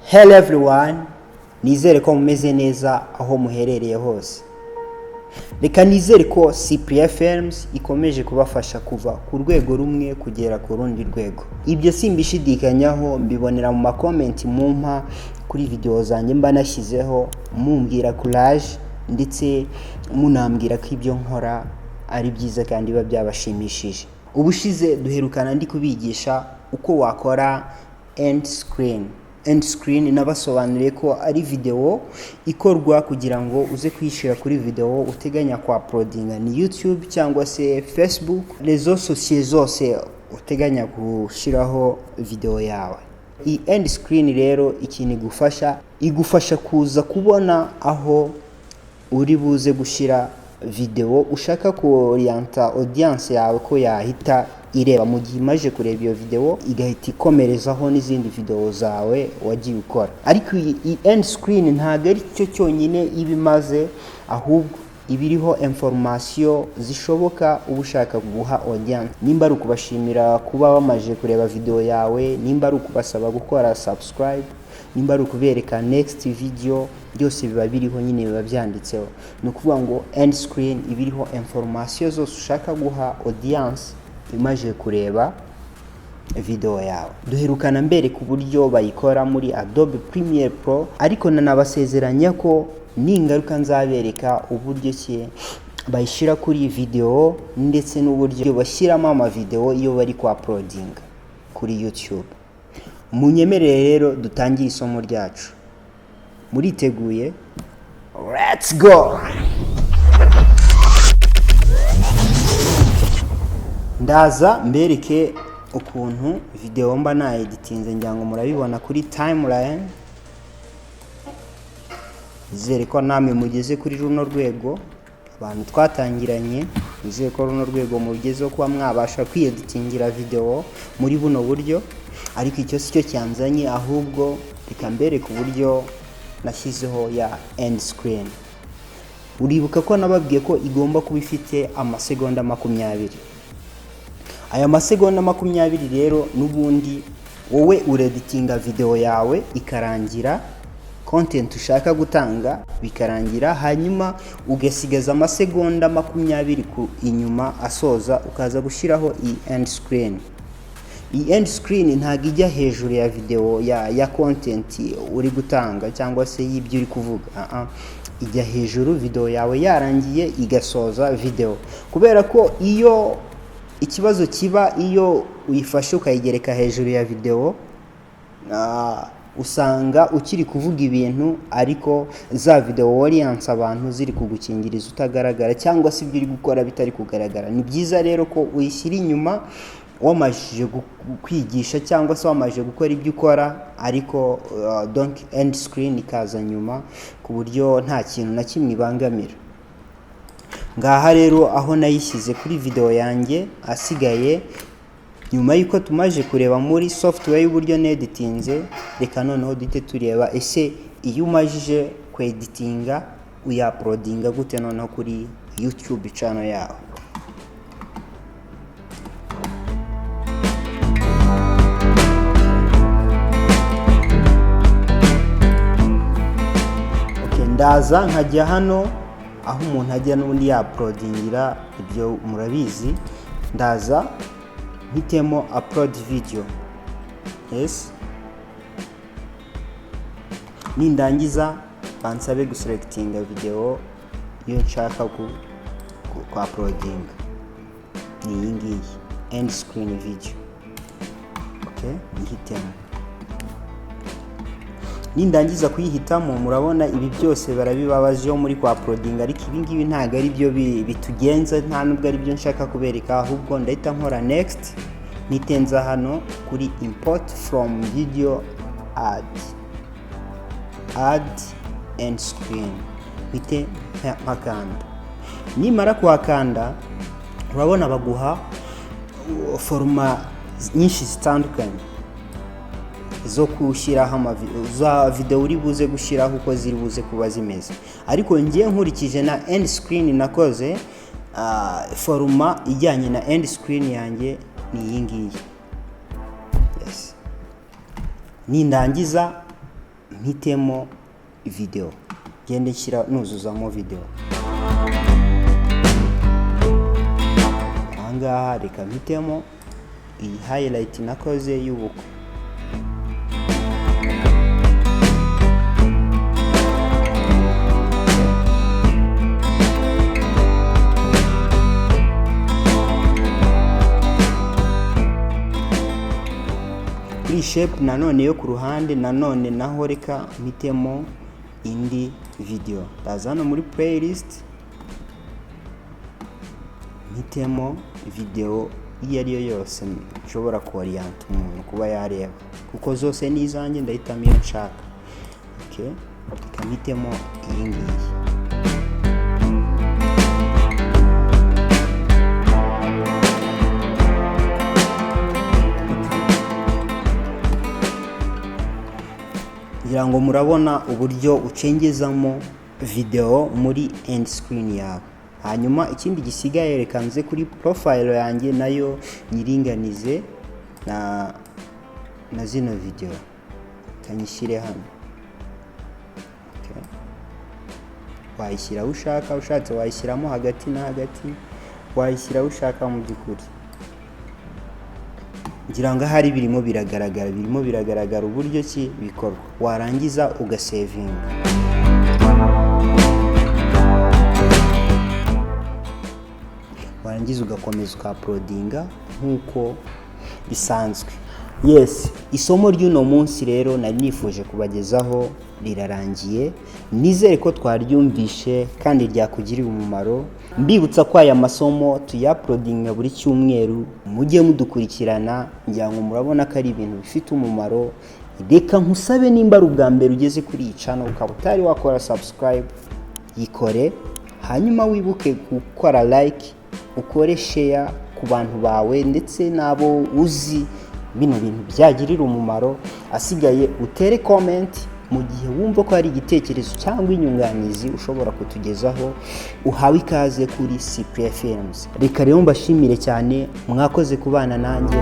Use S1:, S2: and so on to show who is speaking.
S1: Hello everyone, nizere ko mumeze neza aho muherereye hose. Reka nizere ko Cyprien Films ikomeje kubafasha kuva ku rwego rumwe kugera ku rundi rwego. Ibyo simbishidikanyaho, mbibonera mu ma comments mumpa kuri video zanjye mba nashyizeho, mumbwira courage ndetse munambwira ko ibyo nkora ari byiza kandi biba byabashimishije. Ubushize duherukana ndi kubigisha uko wakora end screen. End screen nabasobanuriye ko ari video ikorwa kugira ngo uze kuyishyira kuri video uteganya kwa uploadinga, ni YouTube cyangwa se Facebook, réseaux sociaux zose uteganya gushyiraho video yawe. Iyi end screen rero, ikintu igufasha, igufasha kuza kubona aho uri buze gushyira video ushaka kuorienta audience yawe ko yahita ireba mu gihe imaze kureba iyo video, igahita ikomerezaho n'izindi video zawe wagiye ukora. Ariko iyi end screen ntabwo ari cyo cyonyine iba imaze, ahubwo iba iriho information zishoboka uba ushaka guha audience, nimba ari ukubashimira kuba bamaze kureba video yawe, nimba ari ukubasaba gukora subscribe, nimba ari ukubereka next video, byose biba biriho nyine, biba byanditseho. Ni ukuvuga ngo end screen iba iriho information zose ushaka guha audience imaze kureba video yawe. Duherukana mbereka uburyo bayikora muri Adobe Premiere Pro, ariko nanabasezeranya ko ningaruka nzabereka uburyo ki bayishyira kuri video ndetse n'uburyo bashyiramo amavideo iyo bari kwa uploadinga kuri YouTube. Munyemerere rero dutangire isomo ryacu. Muriteguye? Let's go! Ndaza mbereke ukuntu video mba nayeditinze. Ngira ngo murabibona kuri timeline. Nizere ko namwe mugeze kuri runo rwego, abantu twatangiranye. Nizere ko runo rwego mugezeho kuba mwabasha kwiyeditingira video muri buno buryo. Ariko icyo si cyo cyanzanye, ahubwo reka mbereke uburyo nashyizeho ya end screen. Uribuka ko nababwiye ko igomba kuba ifite amasegonda 20. Aya masegonda 20 rero, n'ubundi wowe ureditinga video yawe ikarangira, content ushaka gutanga bikarangira, hanyuma ugasigaza amasegonda 20 ku inyuma asoza, ukaza gushyiraho iyi end screen. Iyi end screen ntabwo ijya hejuru ya video ya content uri gutanga cyangwa se y'ibyo uri kuvuga. Ijya hejuru video yawe yarangiye, igasoza video, kubera ko iyo ikibazo kiba, iyo uyifashe ukayigereka hejuru ya video, usanga ukiri kuvuga ibintu ariko za video audience, abantu ziri kugukingiriza utagaragara, cyangwa se ibyo uri gukora bitari kugaragara. Ni byiza rero ko uyishyira inyuma wamajije kwigisha cyangwa se wamajije gukora ibyo ukora, ariko donc end screen ikaza nyuma ku buryo nta kintu na kimwe ibangamira. Ngaha rero aho nayishyize kuri video yanjye. Asigaye, nyuma y'uko tumaze kureba muri software y'uburyo neditinze, reka noneho duhite tureba: ese iyo umajije kweditinga uyauploadinga gute noneho kuri YouTube channel yawe? Okay, ndaza nkajya hano aho umuntu ajya n'ubundi yauploadingira, ibyo murabizi. Ndaza mpitemo upload video. Yes, nindangiza bansabe guselectinga video iyo nshaka ku uploadinga, ni iyi ngiyi, end screen video. Okay, nyihitemo. Nindangiza kuyihitamo, murabona ibi byose barabibabaza iyo muri kwa uploading, ariko ibi ngibi ntabwo ari byo bitugenza, nta nubwo ari byo nshaka kubereka. Ahubwo ndahita nkora next, nitenza hano kuri import from video, add end screen, mpite mpakanda. Nimara kuhakanda, urabona baguha format nyinshi zitandukanye zo gushyiraho za video uri buze gushyiraho, uko ziri buze kuba zimeze. Ariko ngiye nkurikije na end screen nakoze, format ijyanye na end screen yanjye ni iyi ngiyi. Yes. Nindangiza mpitemo video, ngende nshyira nuzuzamo video. Ahangaha reka mpitemo iyi highlight nakoze y'ubukwe. Kuri shape nanone yo ku ruhande nanone naho reka mpitemo indi video. Ndaza hano muri playlist, mpitemo video iyo ari yo yose nshobora kuoriyanta umuntu kuba yareba, kuko zose ni izanjye, ndahitamo iyo nshaka. Okay, reka mpitemo iyi ngiyi. Ngira ngo murabona uburyo ucengezamo video muri end screen yawe. Hanyuma ikindi gisigaye, reka nze kuri profile yanjye nayo nyiringanize na zino video, kanyishyire hano. Okay. Wayishyira aho ushaka, ushatse wayishyiramo hagati na hagati, wayishyira aho ushaka. Mu by'ukuri ngira ngo ahari birimo biragaragara uburyo ki bikorwa. Warangiza ugasevinga, warangiza ugakomeza ukauploadinga nk'uko bisanzwe. Yes, isomo ry'uno munsi rero nari nifuje kubagezaho rirarangiye. Nizere ko twaryumvishe kandi ryakugirira umumaro. Mbibutsa ko aya masomo tuyauploadinga buri cyumweru, mujye mudukurikirana. Ngira ngo murabona ko ari ibintu bifite umumaro. Reka nkusabe, nimba ari ubwa mbere ugeze kuri iyi channel ukaba utari wakora subscribe, yikore, hanyuma wibuke gukora like, ukore share ku bantu bawe ndetse n'abo uzi bino bintu byagirira umumaro. Asigaye utere comment mu gihe wumva ko hari igitekerezo cyangwa inyunganizi ushobora kutugezaho. Uhawe ikaze kuri Cyprien Films. Reka rero mbashimire cyane, mwakoze kubana nanjye.